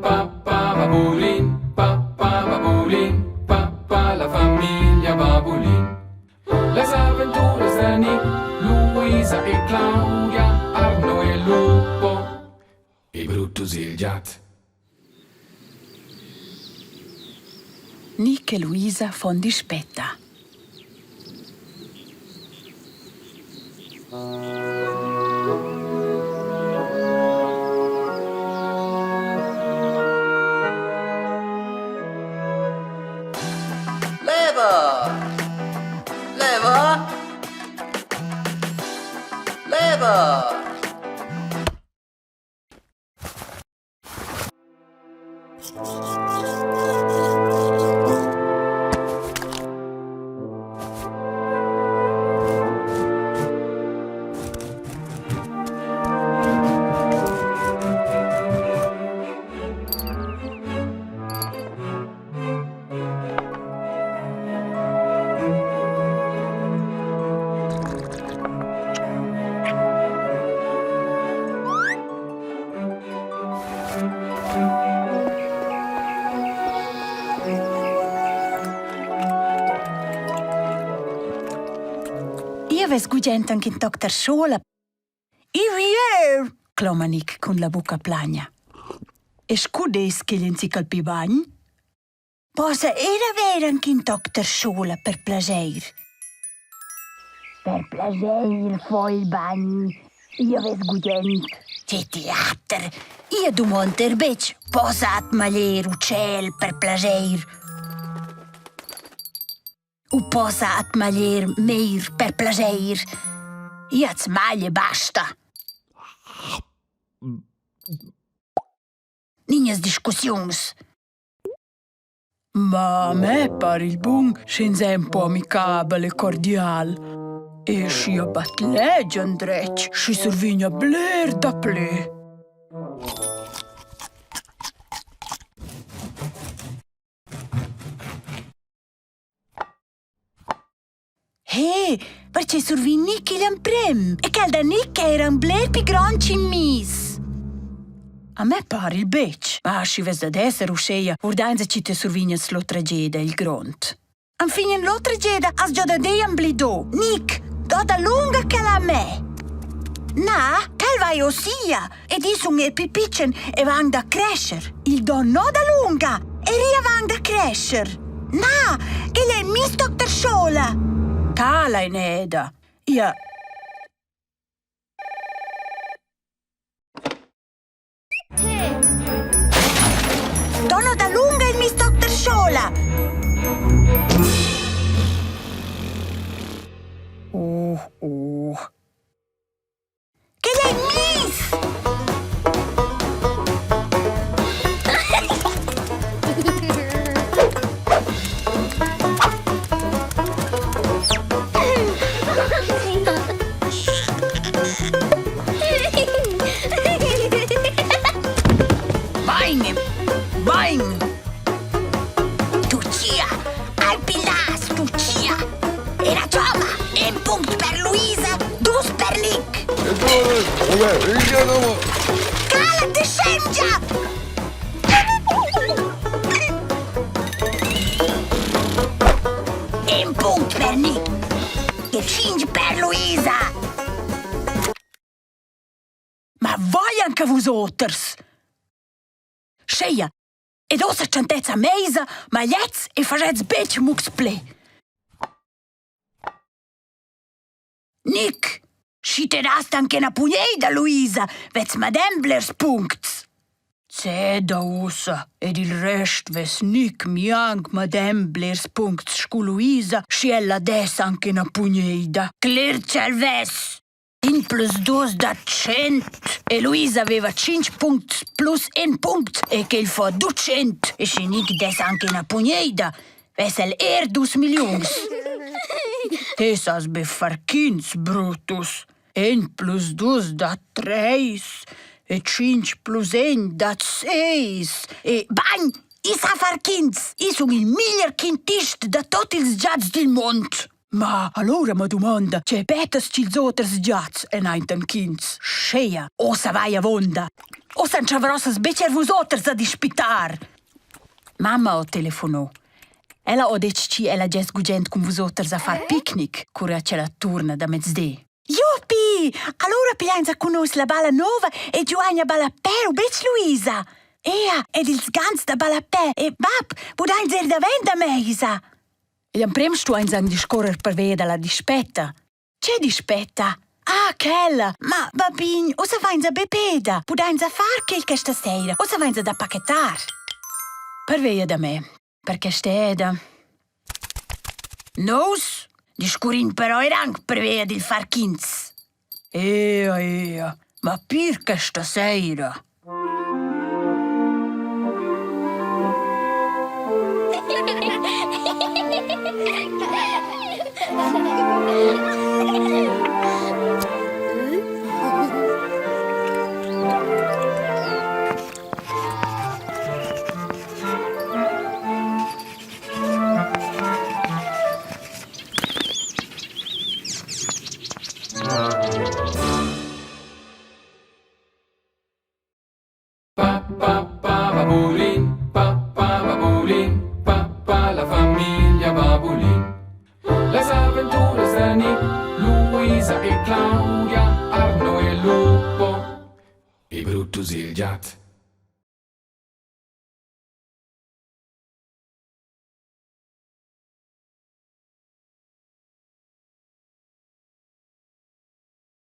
pa pa babulin, pa pa babulin, pa pa la famiglia babulin. Las aventuras da Nick, Luisa e Claudia, Arno e Lupo e Brutus il giat. Nick e Luisa fan dispetta. Leva! Leva! Leva! Io vess gugent anche in toc tarschola. Iu cloma Nick cun la bucca plagna. E scu dess ch'igl in zic al pi bagn? Possa era haver anc in toc tarschola per plascher? Per plascher fo il bagn. Io vess gugent. Che teater! Io dumond er betg, possa at maglier utschel per plascher? U possa at maglier meir per plascher? Io at smagl e basta. Nignas discussiuns. Ma a me par il bun sch'ins è ün po amicabel e cordial. E sch'io batlegia andretg, schi survigna bler daplü. He, perche survegn Nick igl emprem e quel da Nick era ün bler pli grond ch'in mis. A me par il betg, ma schi vess dad esser uscheia, vurdainsa chi te survignas l'otra geda il grond. Enfin in l'otra geda has già da dir amblido. Nick, do da lunga quel a me. Na, quel vai ossia ed i sun er pi pitschen e van da crescer. Il do no da lunga e ria van da crescer. Na, quel è mis doctor Schola. Tala in eda. Ia Dono da lunga il mis doctor Schola. Oh, oh. Quel ei mis! Bain, bain! Tucia, Alpilas, Tucia! Era Giova, in punct per Luisa, dus per Nick. Cala-te, scemgia! In punct per Nick e tschintg per Luisa. Ma vai anche vus oters! Scheia, Ed ussa tschantez a meisa, magliez e fagez betg mucs ple. Nic, schi te dast anche ina pugneida, Luisa, vez madem blers puncts. Ceda ussa, ed il rest vess Nic mianc madem blers puncts scu Luisa, schi ella dess anche ina pugneida. Cler ch'el vess! In plus dus da tschient. E Luisa aveva tschintg puncts plus in punct e quel fa ducent. E sche Nick dess anche ina pugneida, vess el er dus milliuns. Te sas be far quints, Brutus. In plus dus dat treis e tschintg plus in dat seis. E bagn, i sa far quints. I sun il miglier quintist da tot ils giats dil mond. Ma allura ma dumonda, che pettas ch'ils oters giats en ainten quints. Scheia, ossa vai avonda. Ossa entschaverossas betg er vus oters a dispitar. Mamma ho telefonò. Ella ho detg chi ella gess gugent cun vus oters a far picnic, cura ch'ella turna da mezdi. Jupi! Allura pigliainsa cun nus la balla nova e giuain a ballapè, u betg Luisa? Ea, ed ils gants da ballapè e bap, pudains ir davent da meisa. Igl emprem stueins aunc discuorer pervia dalla dispetta. Tgei dispetta? Ah, quella! Ma, babin, ussa vainsa be peda. Pudainsa far quel questa sera? Ussa vainsa da pachetar. Pervia da me, per quest'eda. Nus discurrin però er anc pervia dil far quints. Ea, ea, ma pir questa sera. Pa pa pa babulin, pa pa babulin, pa pa la famiglia Babulin. Las aventuras da Nick, Luisa e Claudia, Arno e Lupo e Brutus il giat.